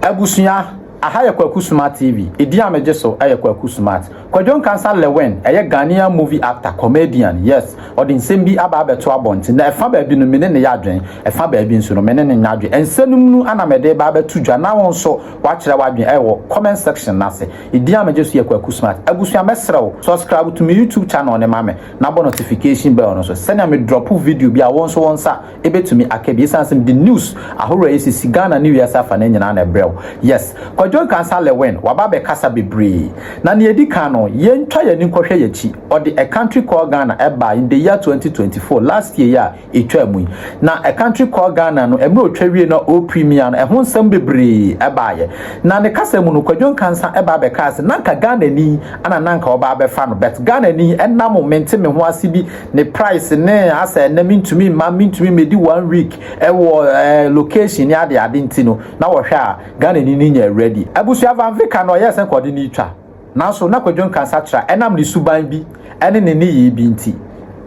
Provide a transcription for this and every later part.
Abusua, aha yɛ Kwaku Smart TV. Edin a megye so yɛ Kwaku Smart. Kwadwo Nkansah Lewin ɛyɛ Ghanaian movie actor, comedian. Yes, ɔde nsɛm bi aba abɛto abɔnten. Na ɛfa baabi no me ne ne yɛ adwen, ɛfa baabi nso no me ne ne nyɛ adwen. Nsɛm no mu ana mede ba abɛto dwa na wo nso wakyerɛ w'adwen ɛwɔ comment section n'ase. Edin a megye so yɛ Kwaku Smart. Abusua, mɛsrɛ wo, subscribe to me YouTube channel ne ma me na bɔ notification bell no so sɛnea me drop video bi a wɔn nso wɔn nsa ebetumi aka bi, esan sɛ the news ahorow a esisi Ghana ne wiase afa ne nyinaa na ɛbrɛ wo. Yes, Kwadwo Nkansah Lewin waba abɛkasa bebree, na nea edi kan no, yɛntwa yɛn ani nkɔhwɛ yɛn akyi. Ɔde A Country Called Ghana ɛba in the year 2024, last year a etwa mu yi. Na A Country Called Ghana no, mmerɛ otwa wie na o premiere no, ɛho nsɛm bebree ɛbaayɛ. Na ne kasa mu no, Kwadwo Nkansah ɛba abɛka ase nanka Ghana ni ana nanka ɔba abɛfa no, but Ghana ni ɛnam mente me ho ase bi ne price ne asɛ ɛnɛ mintumi mma mintumi medi one week ɛwɔ location ne ade ade nti no, na wɔhwɛ a Ghana ni ni nyɛ ready. Abusua, Van Vicker no ɔyɛ sɛ nkɔde ne twa, nanso na Kwadwo Nkansah kyerɛ ɛnam ne suban bi ɛne ne ne yie bi nti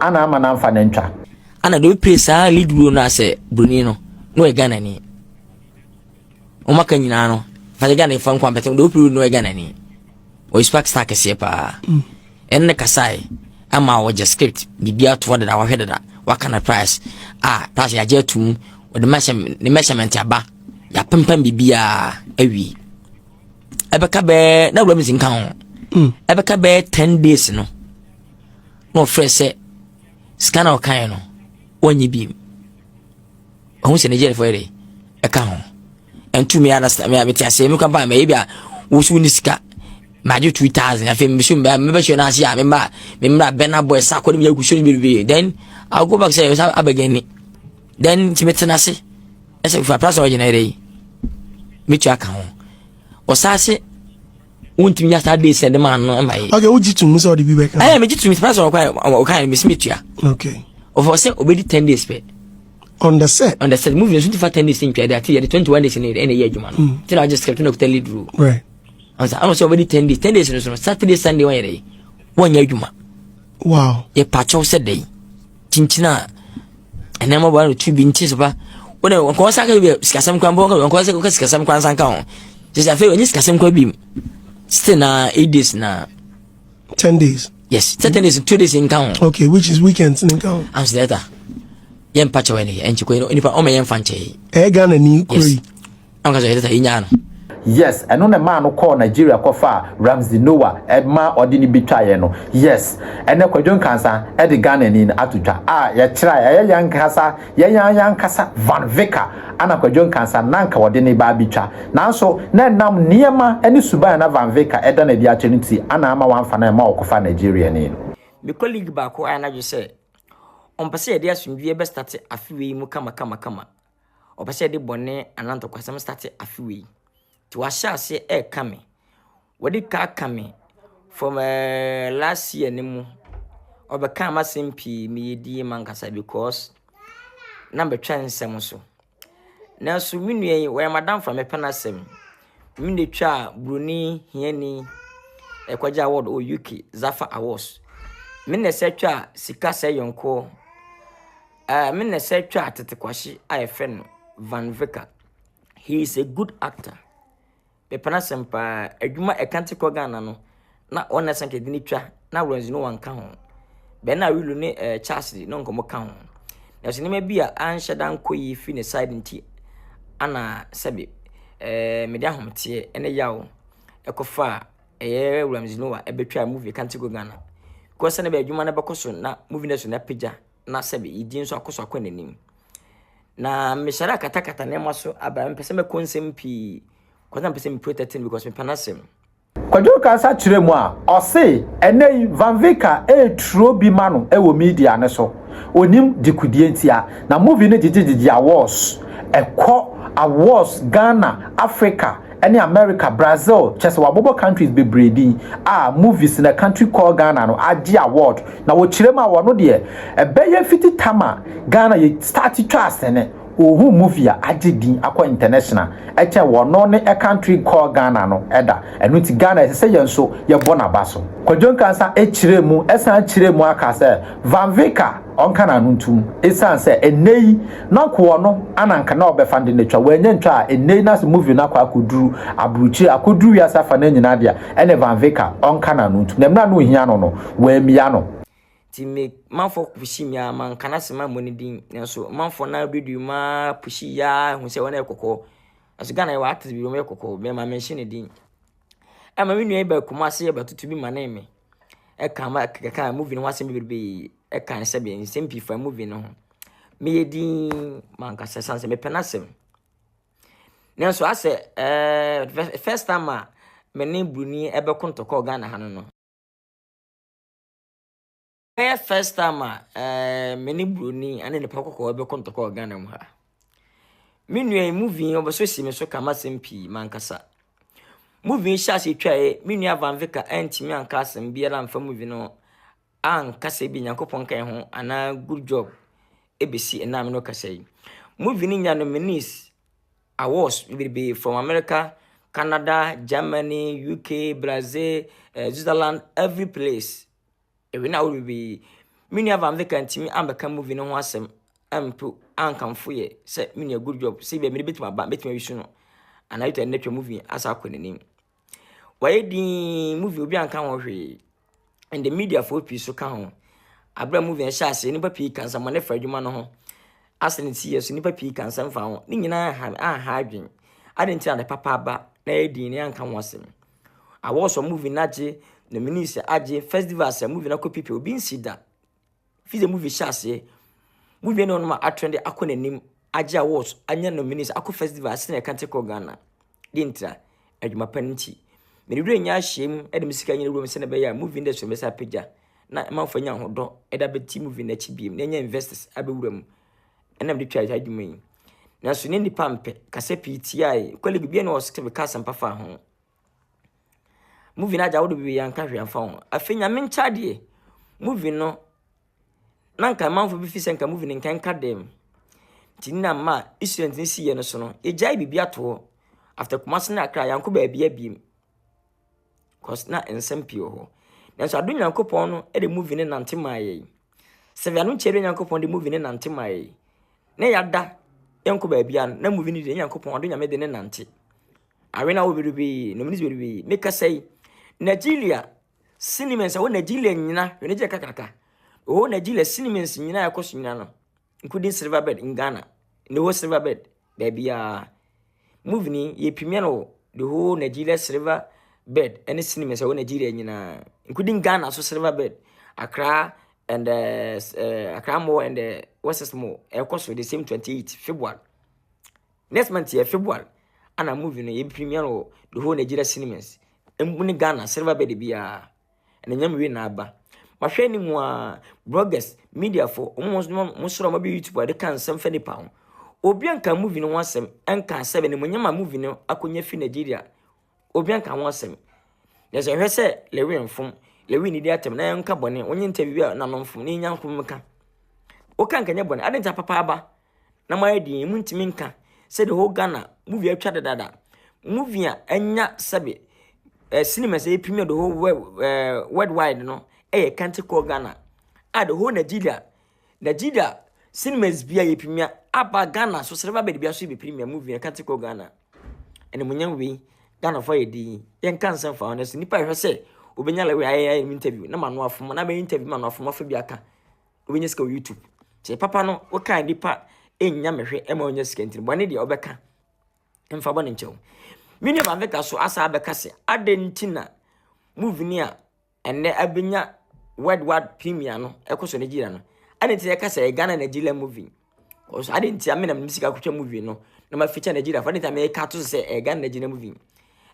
ana ama namfa ne ntwa. Ana de ɔpire saa lead role no asɛ broni no na ɔyɛ Ghana ni. Wɔn aka nyinaa no fàtɛ Ghana fa nkwa mpɛtɛ de ɔpire no ɔyɛ Ghana ni, ɔyɛ superstar kɛseɛ paa. Ɛno ne kasae ama ɔgye script biribi ato hɔ dada, wahwɛ dada, waka na price a price yɛagye atum, ɔde measurement ne measurement aba, yɛapempam biribiaa awie. Ɛbɛka bɛɛ na wura mi si nka ho. Ɛbɛka bɛɛ 10 days no na ɔfrɛ sɛ sika na ɔkaeɛ no wɔnyɛ bi. Ɔho sɛ Nigeriafoɔ yɛ de ɛka ho ɛntu mi understand mi a mete aseɛ mi kwan pa mɛ ebi a wosu ni sika magye 2,000. Afei mesu mbɛ mebɛhyɛ no ase a memma memmra Burna Boy sa akɔ ne mi agu so no bebree, then I will go back sɛ ɛsɛ abɛgɛn ni. Then nti metena ase ɛsɛ fa price a ɔgyina yɛrɛ yi metua ka ho. Ɔsaa se wontumi nya saa days ɛde maa no ɛma yi. Okay, wogye tom sɛ ɔde bi bɛka? Ɛyɛ megye tom price a ɔka mesi metua. Ɔfɔ sɛ obɛdi 10 days pɛ. On the set. On the set. Movie nso nti fa 10 days ntwa de ate yɛde 21 days ne ɛna ɛyɛ adwuma no nti na wagye script na okuta lead role. Ɔsɛ ɔno sɛ ɔbɛdi 10 days, 10 days no so no, Saturday, Sunday wɔnyɛ dɛ wɔnyɛ adwuma. Yɛ pakyɛw sɛ dɛ kyinkyin a ɛnɛɛma bɔ ano tu bi nti so pa wɔn nkɔɔ sa ka bi sikasɛm kwan bɔ nkɔɔ sɛ kɔka sikasɛm kwan san ka ho kyerɛ sɛ afei wɔnyɛ sikasɛm kwan bi mu still na 8 days na 10 days. Yes, sɛ 10 days, 2 days nka ho. Okay, which is weekends ne nka ho. Amsi dɛta yɛn mpa kyɛw ɛne ɛnkyi kɔ nipa ɔmɛ yɛn fa nkyɛn. Ɛyɛ Ghana ni kuro yi. Ɔn ka sɛ yɛdɛta yɛnyaa no. Yes, ɛno na maa no kɔɔ Nigeria kɔfa Ramsey Noah ɛma ɔde ne bi twaeɛ no. Yes, ɛnɛ Kwadwo Nkansah ɛde Ghana ni no ato dwa a yɛkyerɛ a ɛyɛ yɛn nkasa yɛn ankasa Van Vicker ana Kwadwo Nkansah nanka wɔde ne ba abɛtwa, nanso na ɛnam nneɛma ne suban na Van Vicker ɛda n'adi akyerɛ no ti ana ama wamfa no ɛma ɔkɔfa Nigeria ni no. Me colleague baako a anadwo sɛ ɔmpɛ sɛ yɛde asomdwie bɛstart afe wei mu kamakamakama, ɔpɛ sɛ yɛde bɔne anaa ntɔkwasɛm start afe wei, nti wahyɛ aseɛ ɛreka me. Wɔde ka aka me from last year ne mu. Ɔbɛka m'asɛm pii, meyɛ die mankasa because na mbɛtwa nsɛm so. Nanso me nua yi wɔyɛ madamfo a mepɛ n'asɛm. Me na etwa a buroni hiani ɛkɔgye award wɔ UK, Zafa Awards. Me na ɛsɛ twa sika sɛ yɔnko. Me na ɛsɛ twa tete kwahye a yɛfrɛ no Van Vicker. He is a good actor. Mepɛ n'asɛm paa. Adwuma ɛka kɔ Ghana no na wɔn na ɛsɛ nka yɛde ne twa na Ramsey no wanka ho. Bɛn a Wilu ne Charles na nkɔmɔ ka ho. Nanso nneɛma bi a anhyɛ da nkɔ yie fi ne side nti ana sɛbi mede ahometeɛ ne yaw ɛkɔfa a ɛyɛ Ramsey Noah ɛbɛtwa movie Country Go Ghana. Because sɛ ne bɛ adwuma no bɛkɔ so na movie no so na apagya na sɛbi yɛdi nso akɔ so akɔ n'anim. Na mehyɛ da katakata nneɛma so aba, mpɛ sɛ mɛkɔ nsɛm pii kɔsa mpɛ sɛ me protect no because mepɛ n'asɛm. Kwadwo Nkansah kyerɛ mu a ɔse ɛnɛ yi Van Vicker ɛreturo bi ma no ɛwɔ media ne so, onim dikudie ntia na movie no gyegyegyegye awards, ɛkɔ awards Ghana, Africa ɛne America, Brazil, kyɛ sɛ wabobɔ countries bebree din a movies na Country Called Ghana no agye award. Na wɔkyerɛ mu a wɔno deɛ ɛbɛyɛ fiti tam a Ghana yɛ start twa asene. Ɔnhu movie a agye din akɔ international ɛkyɛn wɔno ne country called Ghana no da. Ɛno nti Ghana ɛsɛ sɛ yɛn nso yɛbɔ n'aba so. Kwadwo Nkansah kyerɛɛ mu san kyerɛɛ mu aka sɛ Van Vicker ɔnka n'ano ntom esiane sɛ ɛnnɛ yi na nka ɔno ana nka na ɔbɛfa de no atwa, wannya ntwa a ɛnnɛ yi na sɛ movie no akɔ akɔduru aburokyire, akɔduru wiase afa no nyinaa deɛ ɛne Van Vicker ɔnka n'ano ntom. Na mmerɛ a na ɔhia no no, wammia no. Nti me manfoɔ pushii me ara, manka n'asɛm ammɔ ne din, nanso manfoɔ no ara duadua mu ara pushii yɛ ara hu sɛ wɔn yɛ kɔkɔɔ. Nanso Ghana yɛwɔ artist bi wɔn yɛ kɔkɔɔ, me ma menhyɛ ne din. Ɛma me nua yi baa Kumasi bɛtoto bi manee me. Ɛka ma kɛkɛ movie no ho asɛm bebrebe, ɛka sɛ bi nsɛm pii fa movie no ho. Meyɛ din mankasa sane sɛ mepɛ n'asɛm. Nanso asɛ ɛɛ first time a me ne Bruni ɛbɛko ntɔkwa wɔ Ghana ha no no. Ɛyɛ first time a eh, me ne buroni ne nipa kɔkɔɔ bɛkɔ ntɔkwa wɔ Ghana mu ha. Me nua yi movie yi ɔbɛsɔ si me so ka m'asɛm pii mankasa. Movie yi hyɛ ase twaeɛ, me nua Van Vicker antumi anka asɛm biara amfa movie no anka sɛ bi Nyankopɔn ka ho anaa good job ebesi ɛna me no kasa yi. Movie no nya nominees awards bebrebe from America, Canada, Germany, UK, Brazil, eh, Switzerland, every place. Ewe na wo bebree. Me nua Van Vicker antumi ambɛka movie no ho asɛm ampo ankamfo yɛ sɛ me nua good job sɛ bia mede bɛtumi aba bɛtumi awisu no anaa yɛtɔ ɛnɛ twa movie asa akɔ n'anim. Wayɛ din movie obi anka ho hwee. And the media foɔ pii so ka ho. Abira movie no hyɛ aseɛ nnipa pii ka nsɛmmɔne fa adwuma no ho. Asɛ ne ti yɛ so nnipa pii ka nsɛm fa ho. Ne nyinaa ha anha adwen. Adɛn nti na ade papa aba na ɛyɛ din na yɛanka ho asɛm. Awards a movie no agye, nominees a agye, festivals a movie no akɔ pipɛ, obi nsi da. Fi sɛ movie hyɛ aseɛ, movie no ɔnom a atrend akɔ n'anim, agye awards, anya nominees, akɔ festivals sɛnea ɛka te kɔ Ghana. De ntira, adwuma pa no nti. Mede werɛ nyɛ ahyɛ mu de me sika nyina wuram sɛnea ɛbɛyɛ a movie industry no bɛsa apagya na amanfoɔ anya ahodɔ de abɛti movie no akyi biem na anya investors abɛwura mu. Ɛna mede twaa saa adwuma yi. Nanso ne nnipa mpɛ, kasa pii tiae, colleague bi na ɔsɛ meka asɛmpa faa ho. Movie no agya wo do bebree anka hwee amfa ho. Afei nyame nkyɛ adeɛ, movie no, na nka amanfo bi fi sɛ nka movie no nka nka dɛm. Nti ne na ma incident no siiɛ no so no, yɛgyae biribi ato hɔ. After Kumasi ne Accra, yɛankɔ baabi abiem. Cause na nsɛm pii wɔ hɔ. Nanso ado Nyankopɔn no de movie no nante maa yɛn. Sɛ ano nkyɛ de Nyankopɔn de movie no nante maa yɛn. Na yɛada yɛnkɔ baabi a na movie no de Nyankopɔn ado Nyame de ne nante. Awe na wo bebrebe, nominees bebrebe. Me kasa yi, Nigeria cinemas ɛwɔ Nigeria nyina, hwɛ Nigeria kakraka. Ɛwɔ Nigeria cinemas nyina ɛkɔ so nyina no, including Silverbird in Ghana. The whole Silverbird, baabiara. Movie ni yɛ premiere no the whole Nigeria Silverbird ɛne cinemas ɛwɔ Nigeria nyinaa, including Ghana so Silverbird, Accra and Accra Mall and West Mall. Ɛkɔ so the same 28 February. Next month yɛ February ana movie no yɛ premiere wɔ the whole Nigeria cinemas mbu ne Ghana silver bed biara ɛna nyam wie na aba mahwɛ anim a bloggers media fo wɔn mo soro wɔn bɛ YouTube ade ka nsɛm fɛ nipa ho obi anka movie no ho asɛm ɛnka asɛm ne mo nyama movie no akɔnya fi Nigeria obi anka ho asɛm na sɛ hwɛ sɛ Lewi mfom Lewi nidi atɛm na yɛnka bɔne wonye interview a na no mfom na yɛnya nkom ka woka nka nyɛ bɔne ade nta papa aba na moayɛ den montumi nka sɛ the whole Ghana movie atwa dadada movie a anya sɛbe eh, cinemas ɛyɛ premier the whole world, eh, worldwide no ɛyɛ country called Ghana a the whole Nigeria Nigeria cinemas bia yɛ premier aba Ghana so sɛ bɛde bia so yɛ premier movie a country called Ghana ɛna munya wei Ghana fo ayɛ din yɛnka nsɛm fa ho no so nipa ɛhwɛ sɛ obɛnya lɛwe ayɛ ayɛ interview na ma no afom na bɛyɛ interview ma no afom afa bi aka wobɛnya sika wɔ YouTube. Sɛ papa no wokaa nipa nnya mehwɛ ɛma wonya sika nti bɔne deɛ wobɛka mfa bɔne nkyɛw. Me nua Van so asa abɛka sɛ adɛn nti na movie ni a ɛnnɛ abɛnya worldwide premiere no ɛkɔ so Nigeria no adɛn nti na ɛka sɛ Ghana Nigeria movie ɔso adɛn nti a me na me sika kotwa movie no na ma feature Nigeria fo adɛn nti a meka to sɛ ɛyɛ Ghana Nigeria movie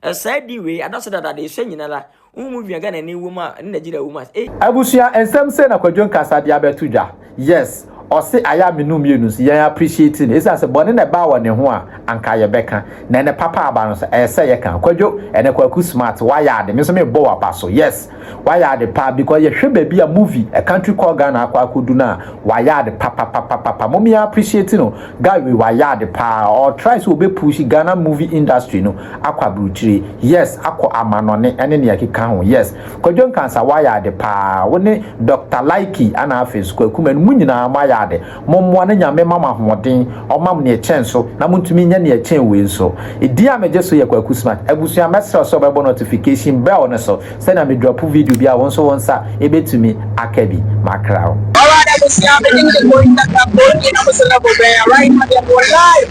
Ɛsaa di wei adɔso dada de esua nyina la wo movie a Ghana ni wom a ne Nigeria wom a eh. Abusua nsɛm sei na Kwadwo Nkasa de abɛto dwa. Yes, Ɔse ayɛ a me no mmienu nso yɛn appreciate no. Ɛsiane sɛ bɔne na ɛbaa wɔ ne ho a, anka yɛbɛka. Na ɛnɛ papa aba no so, ɛyɛ sɛ yɛka. Kwadwo, ɛnɛ Kwaku Smart, wayɛ ade. Me nso mebɔ w'aba so. Yes, wayɛ ade paa because yɛhwɛ baabi a movie A Country Called Ghana akɔ akɔdu no a, wayɛ ade papapapapa. Mom yɛn appreciate no. Guy wei wayɛ ade paa. Ɔtry sɛ ɔbɛ push Ghana movie industry no akɔ aburukyire. Yes, akɔ amanɔne ɛne nea ɛkeka ho. Yes, Kwadwo Nkansa, wayɛ ade paa. Wo ne Dr. Likee ana afei so Kwaku Manu mu nyinaa mo ayɛ ade. Mommoa no, Nyame ma mo ahoɔden, ɔma mo nea ɛkyɛn so na montumi nyɛ nea ɛkyɛn wei nso. Ɛdin a megye so yɛ Kwaku Smart. Abusua, mɛsrɛ sɛ wobɛbɔ notification bell no so sɛnea me drop video bi a, wo nso wo nsa ɛbɛtumi aka bi. Makra wo. Alright, abusua, me din de Kofi Kofi na mo sɛ level bɛn right now deɛ mo live.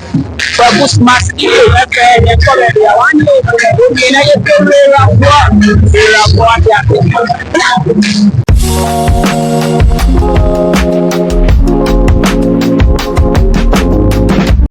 Kwaku Smart ɛfɛ yɛn kɔ baabi a one day obi na yɛ kɔ wura boa wura boa de ate.